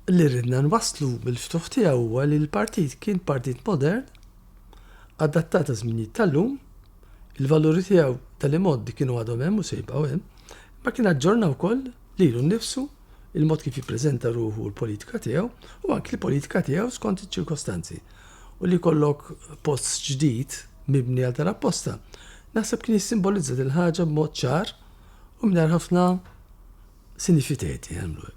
Li ridna nwasslu bil-ftuħ tiegħu huwa li l-partit kien partit modern, adattat għaż-żminijiet tal-lum, il-valuri tiegħu tal-imgħoddi kienu għadhom hemm u se jibqgħu hemm, imma kien aġġorna wkoll lilu nnifsu, il-mod kif jippreżenta ruħu u l-politika tiegħu u anki l-politika tiegħu skont iċ-ċirkostanzi. U li jkollok post ġdid mibni għal tal-apposta, naħseb kien jissimbolizza dil-ħaġa b'mod ċar u mingħajr ħafna sinifiteti, nagħmlu hekk.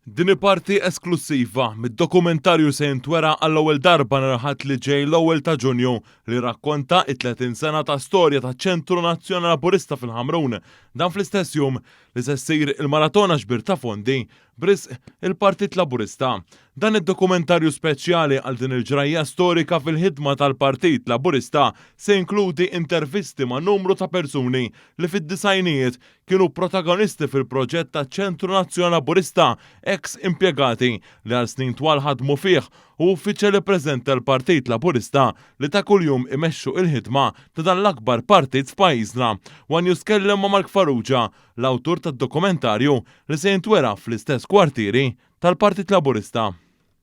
Din hi parti esklussiva mid-dokumentarju se jintwera għall-ewwel darba nhar il-Ħadd li ġej l-ewwel ta' Ġunju li jirrakkonta t-30 sena ta' storja taċ-Ċentru Nazzjonali Laburista fil-Ħamrun. Dan fl-istess jum li se ssir il-maratona ġbir ta' fondi b'risq il-Partit Laburista. Dan id-dokumentarju speċjali għal din il-ġrajja storika fil-ħidma tal-Partit Laburista se jinkludi intervisti ma' numru ta' persuni li fid-disgħinijiet kienu protagonisti fil-proġett taċ-Ċentru Nazzjonali Laburista, eks impjegati li għal snin twal ħadmu fih u uffiċjali preżenti tal-Partit Laburista li ta' kuljum imexxu il-ħidma ta' dan l-akbar partit f'pajjiżna. One News tkellem ma' Mark Farrugia, l-awtur tad-dokumentarju li se jintwera fl-istess kwartieri tal-Partit Laburista.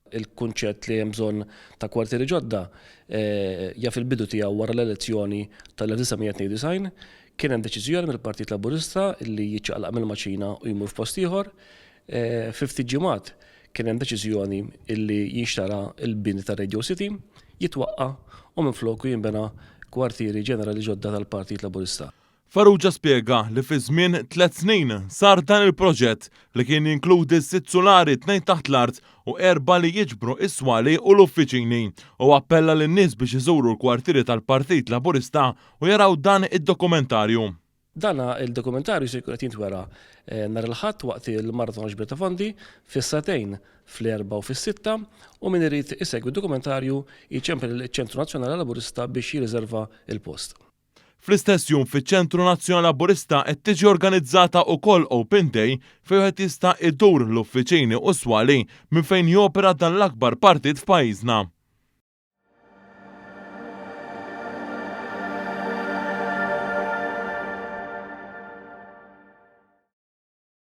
Il-kunċett li hemm bżonn ta' kwartieri ġodda jaf il-bidu tiegħu wara l-elezzjoni tal-1992. Kien hemm deċiżjoni mill-Partit Laburista li jiċċaqlaq mill-Maċina u jmur f'post ieħor. Fi ftit ġimgħat kien hemm deċiżjoni li jinxtara l-bini ta' Radio City, jitwaqqa' u minfloku jinbena kwartieri ġenerali ġodda tal-Partit Laburista. Farrugia spjega li fi żmien tlett snin sar dan il-proġett li kien jinkludi sitt sulari, tnejn taħt l-art u erbgħa li jiġbru s-swali u l-uffiċini. Huwa appella lin-nies biex iżuru l-kwartieri tal-Partit Laburista u jaraw dan id-dokumentarju. Dan il-dokumentarju se jkun qed jintwera nhar il-Ħadd waqt il-Maratona Ġbir ta' Fondi fis-sagħtejn, fl-erbgħa u fis-sitta u min irid isegwi d-dokumentarju jċempel liċ-Ċentru Nazzjonali Laburista biex jirriżerva l-post. Fl-istess jum fiċ-Ċentru Nazzjonali Laburista qed tiġi organizzata ukoll Open Day fejn wieħed jista' idur l-uffiċini u s-swali minn fejn jopera dan l-akbar partit f'pajjiżna.